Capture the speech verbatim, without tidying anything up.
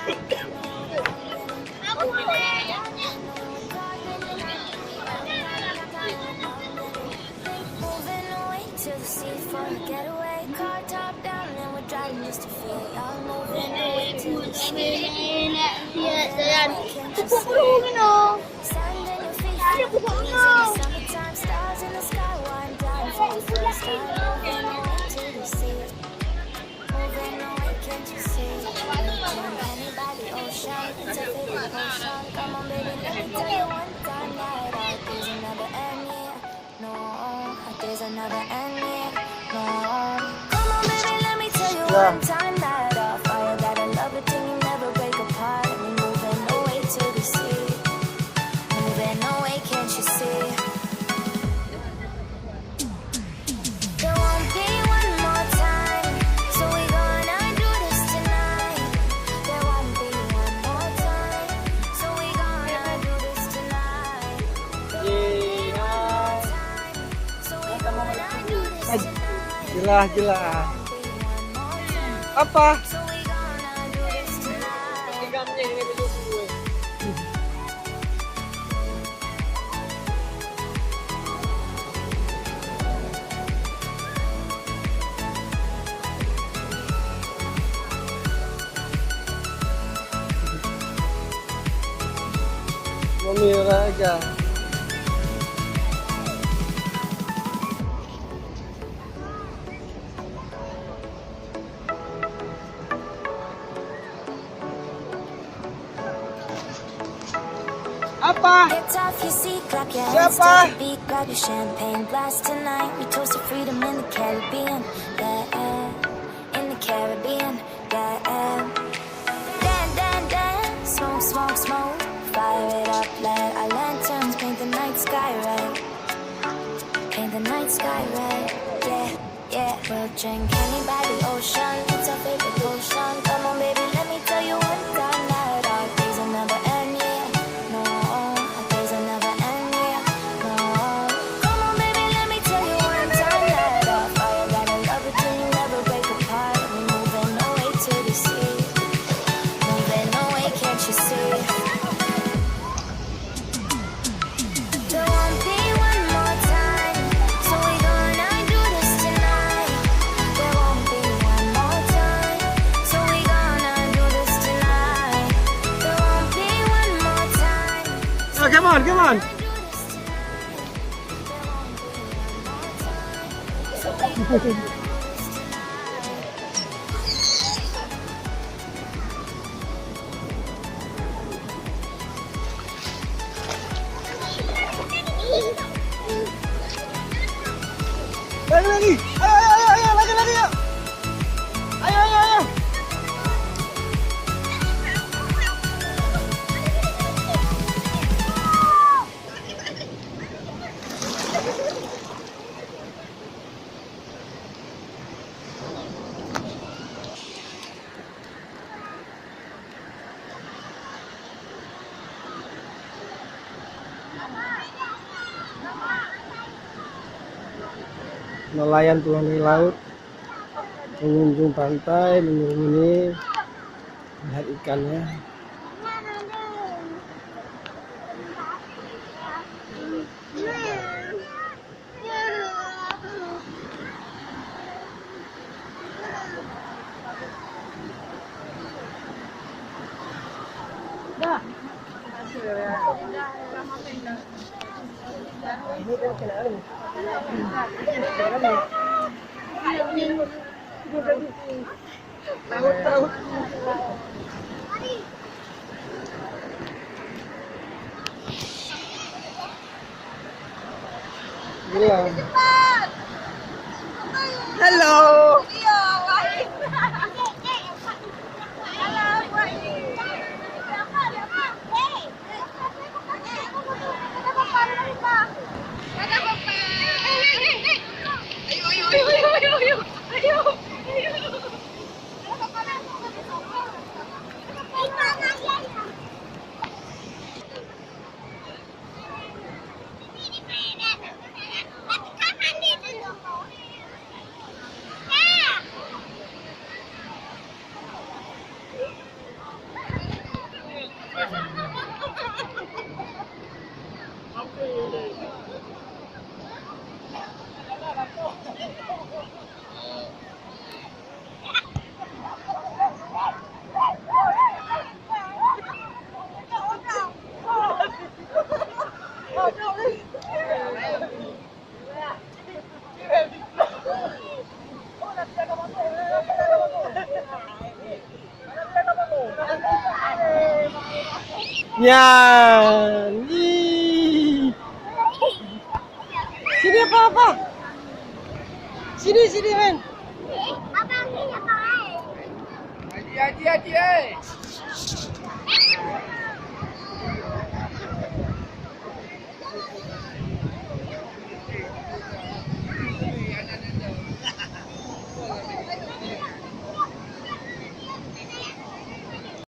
Moving away to the sea for a getaway. Car top down and we're driving just to feel y'all. Moving away to the sea. Moving away, can't you see? Sand in your feet, breeze in the summertime, stars in the sky. Why I'm dying for the first time. Moving away to the sea. Moving away, can't you see? Anybody, ocean, it's a favorite potion. Come on, baby, let me tell you one time that there's another end, yeah. No, there's another end, yeah. No. Come on, baby, let me tell you one time that I fire that I love it till you never break apart. And we moving away to the sea. Moving away, can't you see? There won't be one more time, so we gonna do this tonight. There won't be one more time, so we gonna do this tonight. There won't be one more time, so we gonna do this tonight. Jelas, jelas. Apa? Mami Raga. Apa? Get off your seat, clap your hands, siapa? Take a beat, grab your champagne glass tonight. We toast to freedom in the Caribbean, yeah, in the Caribbean, yeah. Dan, dan, dan, smoke, smoke, smoke. Fire it up, let our lanterns paint the night sky red. Paint the night sky red, yeah. Yeah, we'll drink Henny by the ocean. It's our favorite potion. Come on, baby, let me tell you one time that our days will never end, yeah. No, our days will never end, yeah. No. Come on, baby, let me tell you one time that I fire that I love it till you never break apart. We moving away to the sea. Moving away, can't you see? There won't be one more time, so we gonna do this tonight. There won't be one more time, so we gonna do this tonight. There won't be one more time. Oh, come on, come on. Lari, lari! Ayo, ayo, ayo, ayo, lari, lari, ayo! Ayo, ayo, ayo! Nelayan turun dari laut, pengunjung pantai menyerumuni melihat ikannya. Hello. Nyan. Ih. Sini apa, apa? Sini, sini, men. Adi, adi, adi, eh.